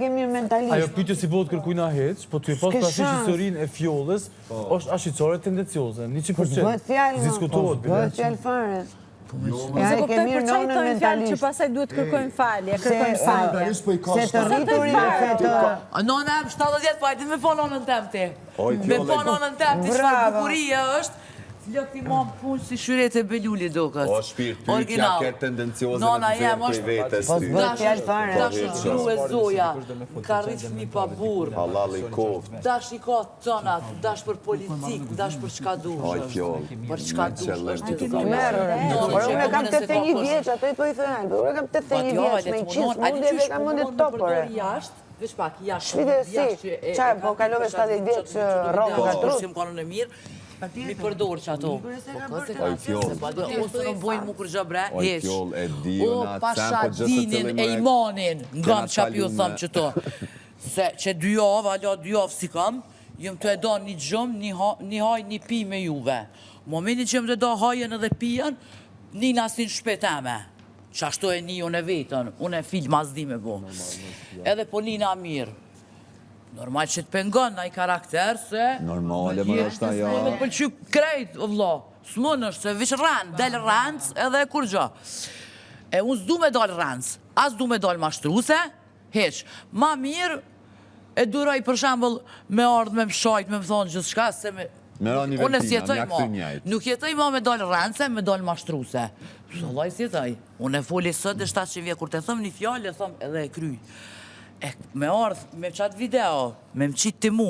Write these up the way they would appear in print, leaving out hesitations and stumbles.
ke mirë mentalisht. Ajo pyetje s'i bëhet kërkujna hiç, po tu e pas S'ke parasysh shans. historinë e Fjollës, është ashiqare tendencioze, 100%. Po s'bëhet fjalë, mo. Diskutohet Po bile. s'bëhet fjalë fare. Jo, Ja, Se e ke kuptoj mirë për çfarë nonën thonë fjalë që mentalisht. pastaj duhet kërkojmë falje, Se, kërkojmë ë, falje. Mentalisht po i ka Se të rriturit se të... Nona em 70 vjet, po hajde me po nonën tem ti. Oj, Me Fjolle. po nonën tem ti, çfarë Bravo. bukurie është. Flokti ma në punë si shyret e Belulit duket. O, shpirt, pyetja Original. ke tendencioze me Nona të jem nxjerr prej është vetes Po ty. s'bëhet fjalë fare. Dashur Po, grue zoja, ka rrit fëmi pa burr. Halal i koft. Dash i ka tënat, dash për politik, dash për çka dush. Oj, është. Fjoll, Për çka me dush. qëllim është ti të e kam mirë. Merë, Nonën por që unë e kam kam se ka 81 kush. vjeç, ato i po i thënë, por unë kam 81 vjeç, me 100 smundje dhe kam mendje po top, ore. Jashtë, veç pak, jashtë. Shpite si, jashtë që e- qa, e po kam kalove për qatë 70 vjeç, që- që rrokë do nga video, trut. që më kanën e mirë, mi përdor që ato. Po kë se Oj, Fjoll. Se pa do, unë s'ë nuk bojnë mu kur gjë bre, Oj, hiq. Fjoll, e di, O, unë atë pasha sen, po gjë se dinin cili e më e imanin, ngam kena qa pju kalume. thëm që to. Se që dy javë, alo dy javë si kam, jëm të e do një gjumë, një, ha, një haj, një pi me juve. Momentin që jëm të do hajën edhe pijen, një nasin shpet eme. Që ashtu e një unë e vetën, unë e filma s'di me bo. Edhe po nina mirë. Normal që të pengon ai karakter se... Normale, më është ajo. S'mund me të pëlqy krejt, o vlla. S'mund është, se vish rren, del rrenc edhe kur gjë. E unë s'du me dal rrenc, as du me dal mashtruse, hiq. Ma mirë e duroj për shembull me ardhë me më shajt, me më thonë gjithçka, se me... Me ra një Unë ventina, s'jetoj mja mo. kthy njajt. Nuk jetoj mo me dal rrence, me dal mashtruse. Vëllai s'jetoj. Unë e foli sot e 700 vje, kur të them një fjalë, e them edhe e kryj. E me ardh me qatë video, me më qitë ti mu,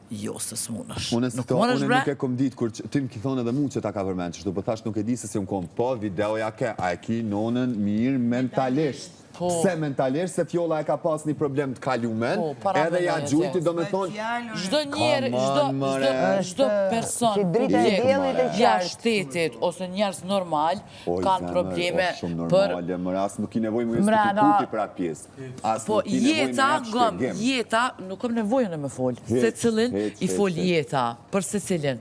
jo se s'munësh. Unë Nuk s'kto, munësh unë bre. nuk e kom dit kur që- ti më ki thonë edhe mu që ta ka përmend, qështu po thash nuk e di se si unë kom, po videoja ke, a e ki nonën mirë mentalisht. Po. Pse mentalisht, se Fjolla e ka pas një problem të kalumen, Po, para edhe ja mendoje gjujti ti. do me thonë, Çdo njeri, Come çdo on, more. çdo çdo person Si drita e publik, diellit e qartë. jashtë shtetit ose njerëz normal Oj, kanë zemër, probleme o, shumë për normale, më ras nuk ki nevojë mu Mrena- justifikuti për atë pjesë. As Po nuk ki nevojë me jeta, jap ngëm, shpjegim. jeta, nuk kam nevojë unë me fol. Hiç, Secilin hiç, i hiç, fol hiç. jeta, për secilin.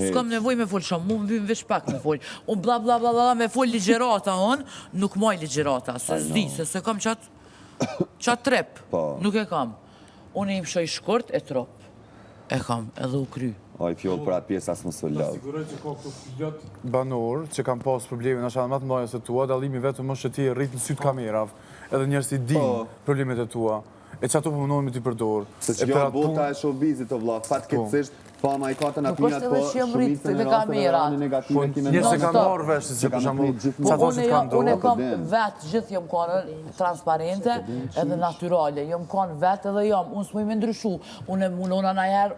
S'kam Hiç. nevojë me fol shumë, mu më vyn veç pak me fol. Unë bla bla bla bla me fol ligjërata unë, nuk maj ligjërata, se s'di, se se kam qatë qatë trep. Po. Nuk e kam. Unë i mshoj shkurt e trop. E kam, edhe u kry. Oj, Fjoll për atë pjesë as mos u Ta lodh. siguroj që ka këtu plot banor që kanë pas probleme ndoshta edhe më të mëdha se tua, dallimi vetëm është që ti e rrit në syt kamerave, edhe njerëzit i dinë Po. problemet e tua. E që ato po mundohen me t'i përdor. Se E që për kjo atë bota punë- e showbizit, o vlla, fatkeqësisht, fama i ka të Nuk natinat, është po edhe që jam rrit shumicën e te rasteve kamerat. anën negative Po, kime njerëz se Non kanë stop. marrë vesh se Që për kanë shembull, prit gjithmonë. sa Po ato që unë të kanë jo, unë ndodhur. kam den. vetë, gjithë jam konë transparente edhe natyrale, jam konë vetë edhe jam, unë s'muj me ndryshu, unë e mundona najherë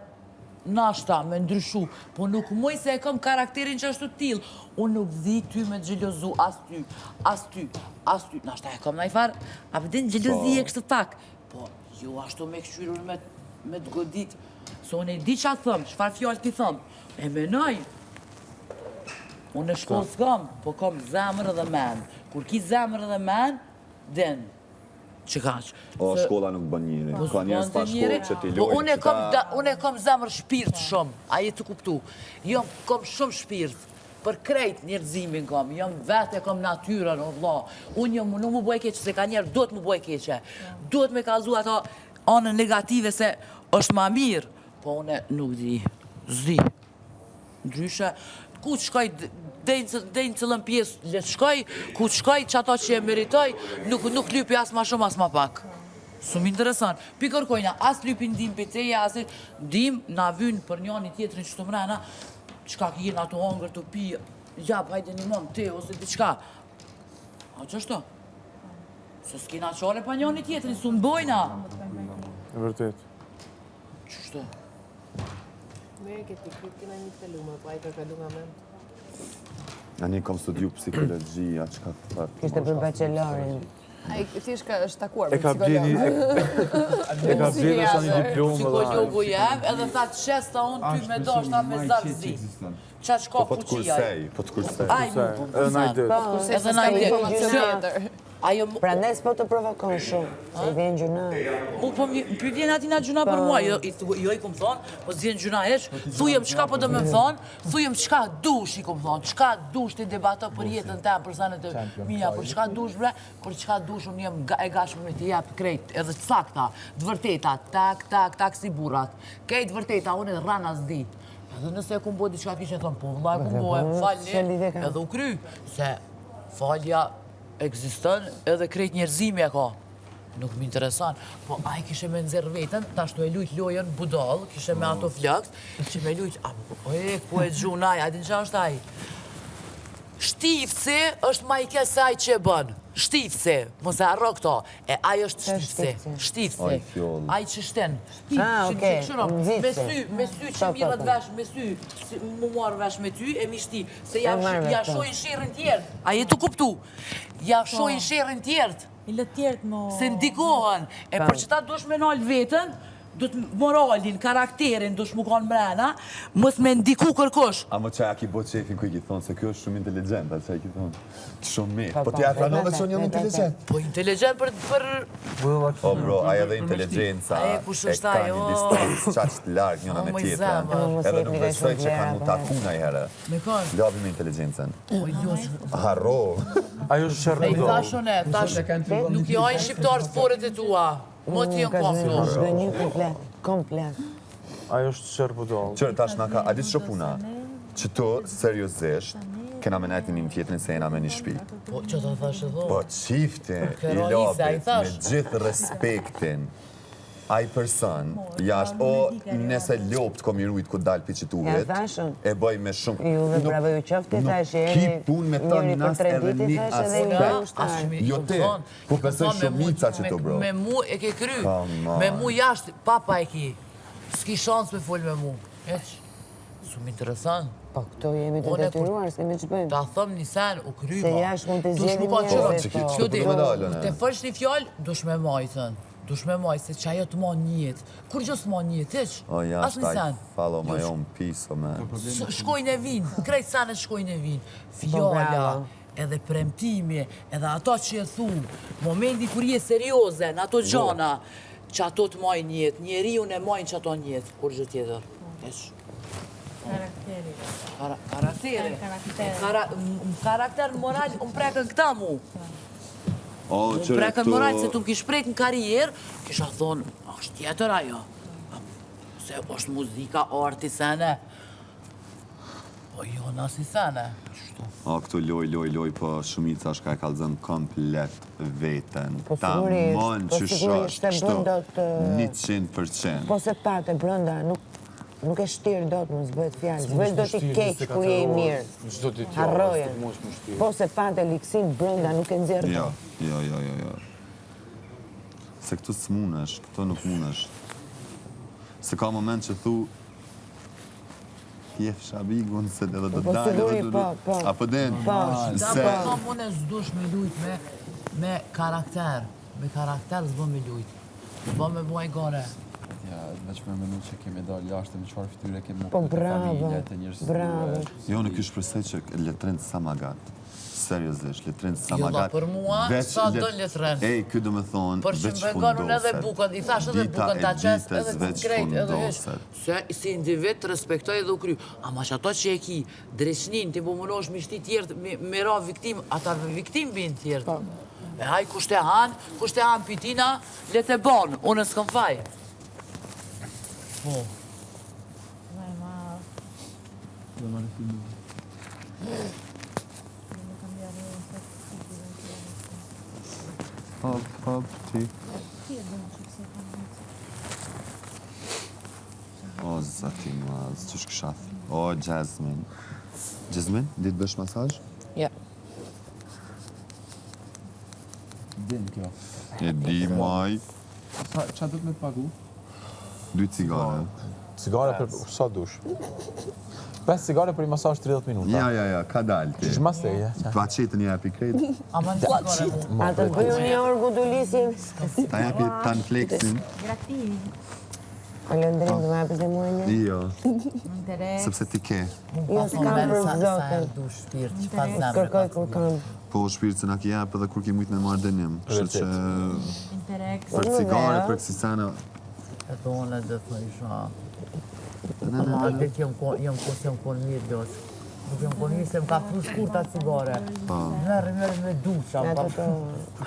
nashta me ndryshu, po nuk muj se e kam karakterin që ashtu tillë, unë nuk di ty me xhelozu, as ty, as ty, as ty, nashta e kam najfarë, a vëdin xhelozie kështu pak, po jo ashtu me kqyrur me, me të godit, se unë e di qa thëm, çfarë fjalë ti thëm, e menoj, Unë në shkollë s'kam, po kam zemër edhe men. Kur ki zemër edhe men, din. Që kaq. O, Se- shkolla nuk bën njeri. Po Ka njerëz s'bën pa të shkollë njeri, që ti Po lojnë. unë e që kam, ta- da, unë e kam zemër shpirt shumë, a je të kuptu. Jo, kam shumë shpirt. Për krejt njerëzimin kam, jam vetë e kam natyrën, o vlla. Unë jam, nuk mu bëj keqe, se ka njerë duhet mu bëj keqe. Duhet me kallzu ato anën negative se është ma mirë. Po unë nuk di, s'di. Ndryshe, ku të shkoj, deri në deri në cilën pjesë le të shkoj, ku të shkoj, që ato që e meritoj, nuk, nuk lypi as ma shumë, as ma pak. S'më intereson. Pi kërkojna, as lypi ndim për teja, as ndim, na vyn për njëri tjetrin që të mrena, çka jena të hongër, të pi, jap, hajde një mom, ti, ose diçka. A që është? Se s'kena qare pa njëri tjetrin, s'u mbojna. E vërtet. Qështu? Mirë ke ti, këtë kena një të kalume, po ai ka kalu nga mend. Ani kom studiu psikologji, a çka thot. Kishte për bachelorin. Ai thjesht ka është takuar E me ka bleni, psikolog. e, e ka bleni është një diplomë edhe ai. Psikologu jem, edhe tha të shesta unë ty me doshta me zarzi. Qa që ka Po të fuqia. kursej, po të kursej. Ai mu po Edhe naj kursen. ditë. Edhe naj ditë. Informacion tjetër. Ajo... Prandaj s'po të provokon shumë, se i vjen gjynah. Mu po më vjen atina gjynah për mua, jo, jo i kum thonë, po s'vjen gjynah hiç, thujem çka po do me më thonë, thujem çka dush i kum thonë, çka dush ti debato për jetën tem, për senet e mija, për çka dush bre, për çka dush unë jem e gatshme me t'i jap krejt, edhe të sakta, të vërteta, tak, tak, tak si burrat, krejt të vërteta, unë edhe rrena s'di. Edhe nëse e kum bo diçka kishe thonë, po vëlla e kum bo, e falni, edhe u kry, se falja ekziston edhe krejt njerëzimi e ka. Nuk më intereson, po ai kishe me nxjerr veten, tash tu e lujt lojën budall, kishe me ato flokët, që me lujt, a, po, e, ku e gjun ai, a din që është ai? Shtifci është ma i keq se ai që e bën. Shtifci, mos e harro këto. E ai është shtifci. Shtifci. Ai që shtin. Ah, okej. Me sy, me sy që mirret vesh, me sy, mu marrë vesh me ty, e mi shti. Se ja, ja po. shohin sherrin tjerët. A je tu kuptu? Ja po. shohin sherrin tjerët. I lë tjerët mo... Se ndikohen. E për qëta dush me nalë veten, duhet moralin, karakterin, dush mu konë mrena, mos me ndiku kërkush. Ama që a ki bo qefin ku i ki thonë, se kjo është shumë inteligent, a që i ki thonë, shumë mirë. Po, po ti a pranove që unë jam inteligent? Po inteligent për... për... O bro, a edhe inteligenca e ka një distancë qaq të largë njëna me tjetrën. Edhe nuk besoj që kanë mu taku najherë. Me kanë? Labi me inteligencën. Po jo. Harro. Ajo është sherr budall. Thash unë, thash, nuk i hajnë shqiptarët foret e tua. Mo ti janë konë këtu. Zhgënjy komplet, komplet. Ajo është sherr budall. Qërë, tash na ka, a di ç'o puna? Që to, seriozisht, kena me nejtë një tjetrin se jena me një shpi. Po, që ta thash edhe? Po, qifti i labit, me gjithë respektin, ai person, jashtë, o nëse lopt kom i rujt ku dal pi qituhit, e bëj me shumë... Ju dhe bravo ju qoftë, i thash, Nuk ki pun me të nas edhe një aspekt. Jo te, po besoj shumica që të bro. Me mu e ke kry, me mu jashtë, papa e ki, s'ki shans me fol me mu. Eq, s'më intereson. Po, këto jemi të detyruar, s'kemi që bëjmë. Ta thëm një sen, u kry, Se jashtë mund të zgjedhim njerëzit, po. Kjo di, të folsh një fjalë, dush me majtën. Dush me majtë, se që ajo të ma njët. Kur gjë s'të ma njët, hiç? O, jashtë, I follow my own peace, o man. Shkojnë e vinë, krejt senet shkojnë e vinë. Po, Fjala, edhe premtimi, edhe ato që e thu, momenti kur je serioze në ato gjana, që ato të majnë jetë, njeriun e majnë që ato njetë, kur gjë tjetër. Hiç. Karakteri. Karakteri. Karakter moral, unë prekën këta mu. O, Unë prekën moral, se tu më kish prek në karrierë, kisha thonë, është tjetër ajo. Se është muzika, arti, sene. Po jo, në asi sene. Qështu. O, këtu loj, loj, loj, po shumica është ka e kallzon komplet veten. Po sigurisht, Tamon po që sigurisht, është, se bën dot, 100%. Po se pate brenda, nuk nuk e shtir dot, mos bëhet fjalë. S'bëhesh dot i keq kur je i mirë. Çdo ditë Harroje. Po se pate ligësin brenda, nuk e nxjerr Jo, dot. jo, jo, jo, jo. Se këtu s'munesh, këtu nuk munesh. Se ka moment që thu jefsha bigun se edhe do Po, dalë, siguri, edhe do po, po. Apo den? Po. Se... Se Po kam unë s'dush me lujt me, me karakter. Me karakter s'bo me lujt. S'bo me boj gore. Ja, veç me menu që kemi dalë jashtë me çfarë fytyre kemi Po, mu te bravo, familja, te njerëz bravo. Jo, nuk ju shpresoj që Letren sa ma gat. Seriozisht, Letren sa Jo, ma la, gat. për mua, Veç sa Let- don Letren. Ej, ky do me thonë, Për që veç më pengon unë edhe fundoset. bukën, i thash edhe Dita bukën e ta qes, ditës edhe veç krejt, edhe hiç. fundoset. Se si individ të respektoj edhe u kry. Ama që ato që e ki, dreqnin, ti po munosh me shti tjertë, me, me ra viktim, ata viktim bin tjertë. Po. E haj kush te han, kush te han pitina, le të bon, unë s'kam faj. Po. Vaj ma. Hop, hop, ti. O, zati madh, që shkësha O, Jasmine. Jasmine, di të bësh masazh? Ja. Din kjo. E di, maj. Sa, qa do të me të pagu? Dy cigare. Cigare për sa dush? Pesë cigare për i masazh 30 minuta. Ja, ja, ja, ka dalë ti. Qysh mas te, ja. Paqetën i japi krejt. Ama në cigare mu. A të bëj unë një orë gudulisje? Ta japi tanflexin. Gratis. O Londrim, do më japësh dhe mua një? Jo, Interes. sepse ti ke. Jo, s'kam për Sa zotin. herë du shpirt, që pa zemre. Kërkoj kur kam. Po shpirt se na ki jep edhe kur ki mujt me marrë dënim. Kështu që Interes. për cigare, për kësi sene, Edhe unë edhe thësha. Ama atë ditë jam kon, jam kon, jam kon mirë lot. Nuk jam kon mirë se më ka fru shkurta cigare. Merë, merë me duqa. Ato më ka të...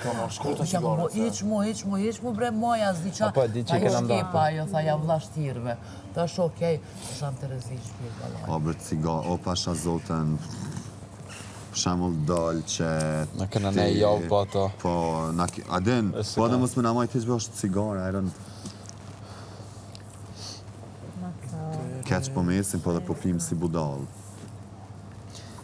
Ka marrë shkurta Jam cigare. bo, hiq mu, hiq mu, hiq mu bre moja, s'di qa. A po, e di që Tha, kena jo nda. shkepa, jo, tha, ja vlla shtirve. Thash, okej, isha në Terezi shpirt, vallai. o bër cigare, o pasha zotën, për shembull dal që Na kena ti- ne javë po ato. Po, na ki, a din, E se po edhe ka. mos me na majt hiç bë është cigare, I don't Keq po mesin, po edhe po pim si budall.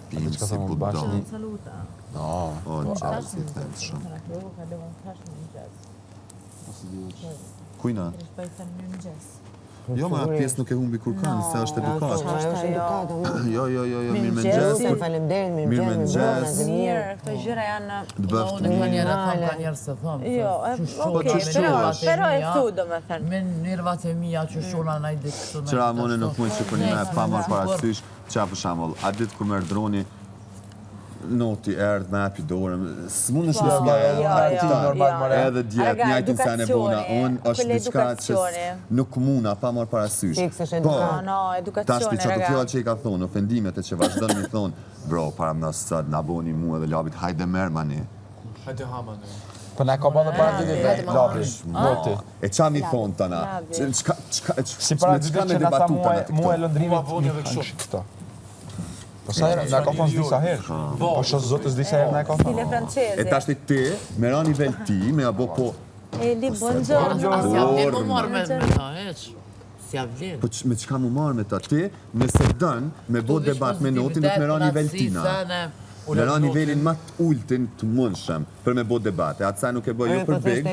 Pim çka si thonë, budall. bashkë Saluta. No. O, gjallë si them shumë. Jo, kalova thash në mëngjes. Kujna? Është bëj them në mëngjes. Jo, ma atë pjesë nuk e humbi kur kanë, se është edukat. Ajo është edukat, o më. Jo, jo, jo, jo, mirë Mirëmëngjes. mëngjes. Lutem, faleminderit, mirëmëngjes, Mirëmëngjes. mirëmëngjes. Mirë, këto gjëra janë Të bëft Unë ka mirë. njerë e thom, ka njerë se thom. se Jo, e, qysh okej, Po, shona qysh me pero, nervat e pero e mia, thu, do me thënë. Me nervat e mia që shona na i ditë kështu, na i Qëra ditë mone nuk ashtu. mund që për një me pa marrë Sikur- parasysh, qa për shembull, atë ditë kur merr droni, noti erdh me hapi dorën, s'mund është Po, mos ma jo, e jo, kupton? normal, jo. more. Edhe djet, Aga, njajtin sen e bona, edukacioni, unë është kole diçka që s- edukacioni. nuk muna pa marrë parasysh. Fiks është Po, edukat. No, no, edukacioni, Tash ti qato raga. fjalë që i ka thonë, ofendimet e që vazhdon mi thonë, bro, para më sot na boni mua dhe labit, hajde merr mani. Hajde hama ne. Po na ka bën edhe para dy ditëve, labi, noti. E qa mi thonë tana? Labi. Ç- Çka, çka, ç- Si para me dy çka ditëve me që na tha debatu mua, tana ti mua e këto? Londrimit. Mua voni edhe kështu. Këto. Po sa herë, na ka thonë disa herë. Po shoh zotës disa herë na e ka Stile thonë. franceze. E tash ti ti, me ra nivel ti, me ja bo po, Eli, buongiorno. A s'ja vlen më Orë, marrë me me ta, hiç. S'ja vlen. po ç- me çka mu marrë me ta ti, nëse dën, me bo Këtu veç debat me notin, nuk me ra nivel tina. sene. Me ra nivelin ma të ultin të mundshëm për me bo debat. E atë sa nuk e bëj jo Ajo, për po big, thoshte.